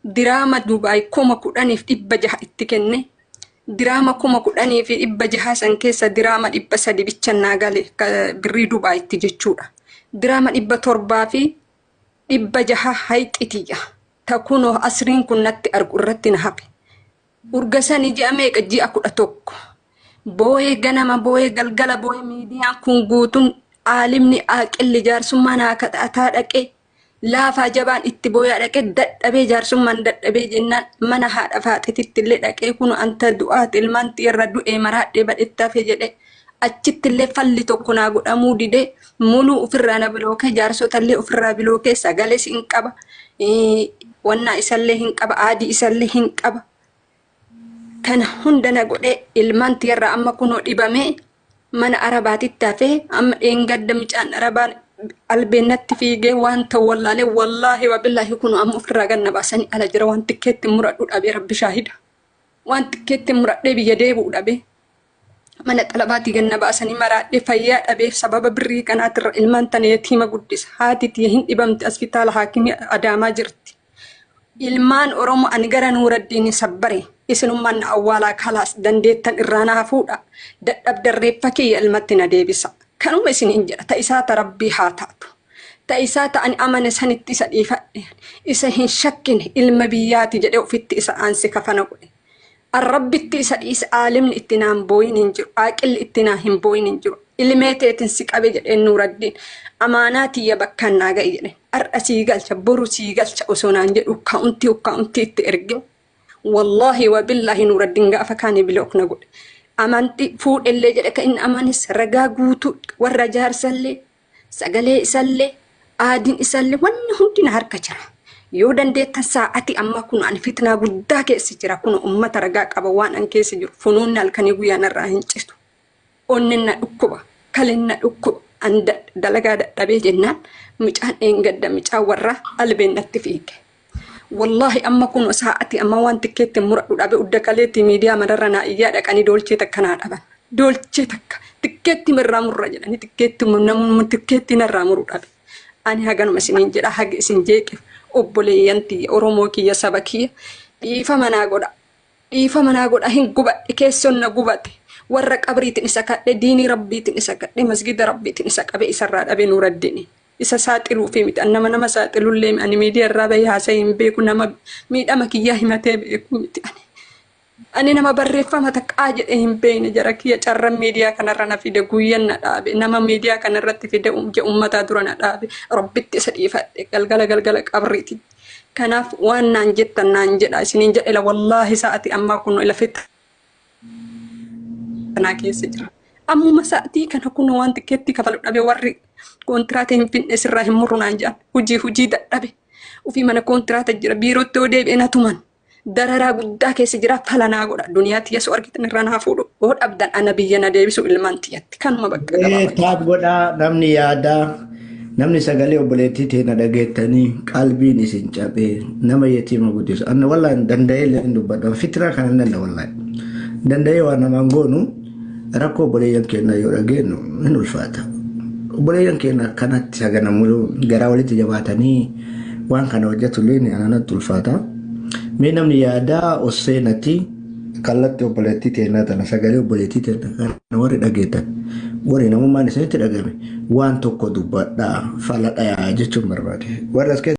Diraama Dubaay 10,600 itti kenne. Diraama 10,600 san keessa diraama 300 bicha naa gale birrii Dubaayitti jechuudha. Diraama 700 hayxitiyya. Ta kunoo asriin kun natti argu irratti na hafe. Urga sani ji'a meeqa ji'a 11. Booyee ganama booyee galgala booyee miidiyaan kun guutuun aalimni aaqilli jaarsummaa naa kadhataa dhaqee laafaa jabaan itti booyaa dhaqee dadhabee jaarsummaan dadhabee jennaan mana haadha faaxititti illee dhaqee kun anta du'aati ilmaan xiyarra du'ee maraadhee badhetti hafe jedhe achitti illee falli tokko naa godhamuu didee muluu ofirraa na bilookee jaarsota illee ofirraa bilookee sagalees hin qaba wannaa isallee hin qaba aadii isallee hin qaba kana hunda na godhee ilmaan tiyarraa amma kunoo dhibamee mana arabaatitti hafee amma dheengadda mucaan arabaan albeen natti fiigee waan ta'u wallaalee wallaahi wabillaahi kunoo amma ofirraa ganna baasanii ala jira waan tikkeetti muradhu dhabee rabbi shaahida waan tikkeetti muradhee biyya deebi'u dhabee mana xalabaatii ganna baasanii maraadhee fayyaa dhabee sababa birrii kanaatirra ilmaan tana yatiima guddisa haati tiyya hin dhibamte asfitaala haakimii adaamaa jirti. Ilmaan Oromoo ani gara Nuuraddiin sabbare isinummaan na awwaalaa kalaas dandeettan irraa naa fuudha dadhabdan reeffa kiyya ilmatti na deebisa kanuma isiniin jedha ta isaa ta rabbii haa taatu ta isaa ta ani amane sanitti isa dhiifadhe isa hin shakkine ilma biyyaati jedhee ofitti isa aanse kafana godhe An rabbitti isa dhiise aalimni itti naan booyin hin jiru aaqilli itti naa hin booyin hin jiru ilmee teetin si qabe jedheen Nuuraddiin amaanaa tiyya bakkaan naa ga'i jedheen har'a sii galcha boru sii galcha osoo naan jedhu ukkaa'untii ukkaa'untii itti erge wallaahi wabillaahi Nuuraddiin gaafa kaane bilook na godhe amantii fuudhellee jedhe ka inni amanes ragaa guutuu warra jaarsallee Sagalee isallee, aadiin isallee wanni hundi na harka jira. Yoo dandeettan saa'atii ammaa kun ani fitnaa guddaa keessa jira. Kun ummata ragaa qaba waan an keessa jiru. Funuunni halkanii guyyaa narraa hin citu. Onneen na dhukkuba, kaleen na dhukkuba. An dalagaa dadhabee jennaan mucaan dheengadda mucaan warraa albeen natti fiige. Wallaahi amma kun sa'aati amma waan tikkeetti muradhu dhabe udda kaleetti miidiyaa manarra naa iyyaa dhaqanii doolchee takka naa dhaban. Doolchee takka tikkeetti mirraa murra jedhanii tikkeetti namni tikkeetti narraa muru dhabe. Ani haganuma isiniin jedha haga isin jeeqe obboleeyyan tiyya Oromoo kiyya saba kiyya dhiifama naa godha. Dhiifama naa godha hin gubadhe keessoon na gubate warra qabriitiin isa kadhe diinii rabbiitiin isa kadhe masgida rabbiitiin isa qabe isarraa dhabe nuuraddini. Isa saaxiluufi miti. An nama nama saaxilullee ani miidiyaa irraa bahee haasa'ee hin beeku. Nama miidhama kiyyaa himatee beeku miti ani. Ani nama barreeffama takkaa jedhee hin beekne jara kiyya carran miidiyaa kanarra na fide guyyan na dhaabe nama miidiyaa kanarratti fide ija ummataa dura na dhaabe rabbitti isa dhiifadhe galgala galgala qabriiti. Kanaaf waan naan jettan naan jedha isiniin jedhe la wallaahi sa'ati ammaa kun lafetti kanaa keessa jira. Ammuma sa'atii kana kun waan tikkeetti kafalu dhabe warri koontiraata hin finne sirraa hin murru naan jedhan hojii hojii dadhabe. Ofii mana koontiraata jira biirootti yoo deebi'e na tuman. Dararaa guddaa keessa jira fala naa godha. Duniyaa tiyya soo argitan irraa naa fuudhu. Yoo dhabdan ana biyya na deebisu ilmaan tiyyatti. Kanuma bakka gabaabaa. Taap godhaa namni yaadaa namni sagalee obboleettii teena dhageettanii qalbiin isin cabee nama yetiima guddisu. Anna wallahi danda'ee illee hin dubbadhu. Fitraa kana hin danda'a wallahi. Danda'ee waan namaan goonu rakkoo obboleeyyan keenya yoo dhageenyu hin ulfaata. Obboleeyyan keenya akkanatti hagana muluu garaa walitti jabaatanii waan kana hojjetu illee ananatti ulfaata. Mee namni yaadaa osseenati kallatti obboleettii teennaa tana sagalee obboleettii teenna kana warri dhageettan warri namummaan isinitti dhagame waan tokko dubbadhaa fala dhayaa jechuun barbaade. Warri as keessa